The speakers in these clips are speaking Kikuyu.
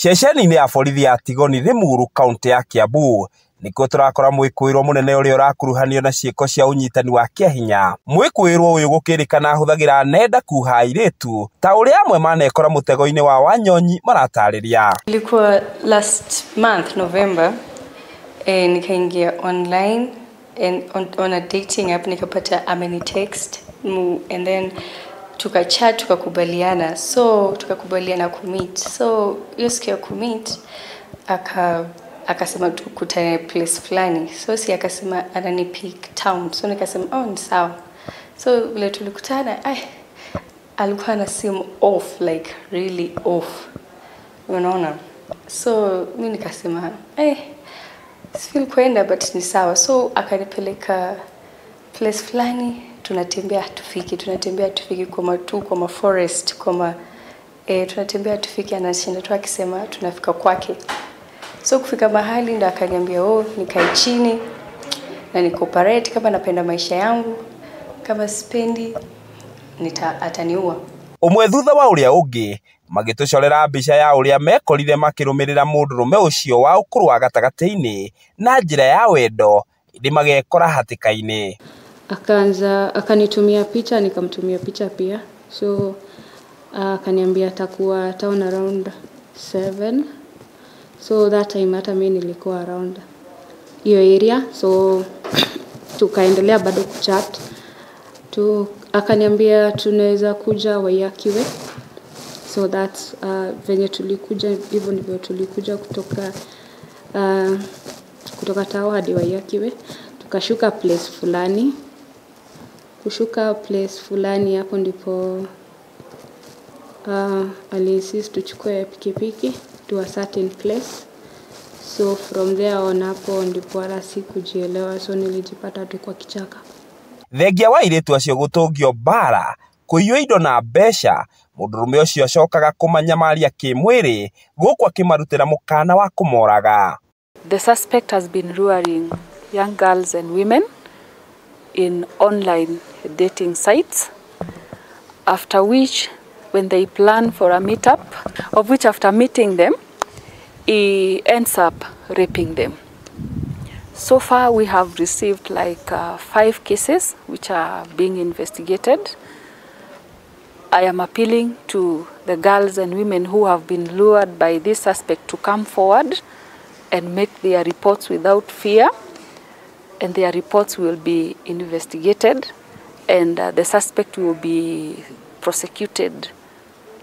Ceceni-inĩ ya borithi ya Tigoni Limuru kaunti ya Kiambu nĩkuo tũrakora mwĩkũĩrwo mũnene ũrĩa ũrakuruhanio na ciĩko cia ũnyitani wa kĩahinya. Mwĩkũĩrwo ũyũ gũkĩrĩkana ahũthagĩra nenda kuha airĩtu ta ũrĩa amwe manekora mũtego-inĩ wa Wanyonyi maratarĩria. Ilikuwa last month November, nikaingia online and on a dating app nikapata ameni text and then tukachat, tukakubaliana. So tukakubaliana kumeet. So hiyo siku ya kumeet akasema tukutane place fulani. So si akasema anani pick town. So nikasema oh ni sawa. So vile tulikutana, alikuwa na simu off, like really off. Unaona? So mimi nikasema sifeel kwenda but ni sawa. So akanipeleka place fulani, tunatembea tufiki kwa matu, kwa ma forest, kwa ma tunatembea tufiki, anashinda tu akisema tunafika kwake. So kufika mahali ndo akaniambia oh nikae chini na nikoperate kama napenda maisha yangu, kama sipendi ataniua. Umwe thutha wa uria ungi magitucorera mbica ya uria mekorire makirumirira mundurume ucio wa ukuru wa gatagati-ini na njira ya wendo indi magekora hatika-ini. Akaanza akanitumia picha, nikamtumia picha pia. So akaniambia atakuwa town around 7. So that time hata mimi nilikuwa around hiyo area, so tukaendelea bado kuchat. Akaniambia tunaweza kuja Waiyaki. So that's venye tulikuja, hivyo ndivyo tulikuja kutoka Tao hadi Waiyaki. Tukashuka place fulani. Kushuka place fulani hapo ndipo aliinsist tuchukue pikipiki to a certain place. So from there on hapo ndipo wala sikujielewa, so nilijipata tu kwa kichaka. Thengia wa airĩtu acio gũtũngio mbara, kũiywo indo na mbeca, mũndũrũme ũcio acokaga kũmanyamaria kĩmwĩrĩ gũkũ akĩmarutĩra mũkana wa kũmoraga. The suspect has been luring young girls and women in online dating sites, after which when they plan for a meetup, of which after meeting them, he ends up raping them. So far we have received like 5 cases which are being investigated. I am appealing to the girls and women who have been lured by this suspect to come forward and make their reports without fear, and their reports will be investigated and the suspect will be prosecuted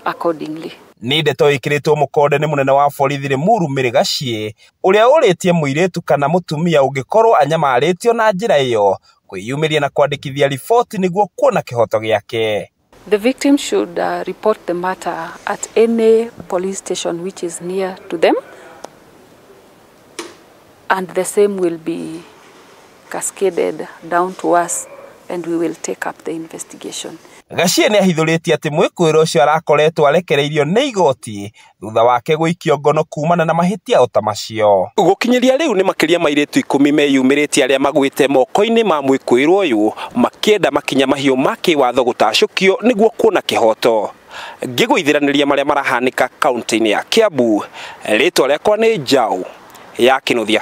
accordingly. Nĩ ndeto ĩkĩrĩtwo mũkonde nĩ mũnene wa borithi Limuru Mary Gachie ũrĩa ũrĩtie mũirĩtu kana mũtumia ũngĩkorwo anyamarĩtio na njĩra ĩyo kwĩyumĩria na kwandĩkithia riboti nĩguo kuona kĩhoto gĩake. The victim should report the matter at any police station which is near to them, and the same will be cascaded down to us and we will take up the investigation. Gachie nĩ ahithũrĩtie atĩ mwĩkũĩrwo ũcio arakoretwo arekereirio nĩ igoti thutha wake gũikio ngono kumana na mahĩtia o ta macio. Gũkinyĩria rĩu nĩ makĩria ma airĩtu 10 meyumĩrĩtie arĩa magwĩte moko-inĩ ma mwĩkũĩrwo ũyũ makĩenda makinya mahiũ ma kĩwatho gũtacũkio nĩguo kuona kĩhoto. Ngĩgũithĩranĩria marĩa marahanĩka kaunti-inĩ ya Kiambu, rĩtwa rĩakwa nĩ Njaũ ya Kĩnuthia.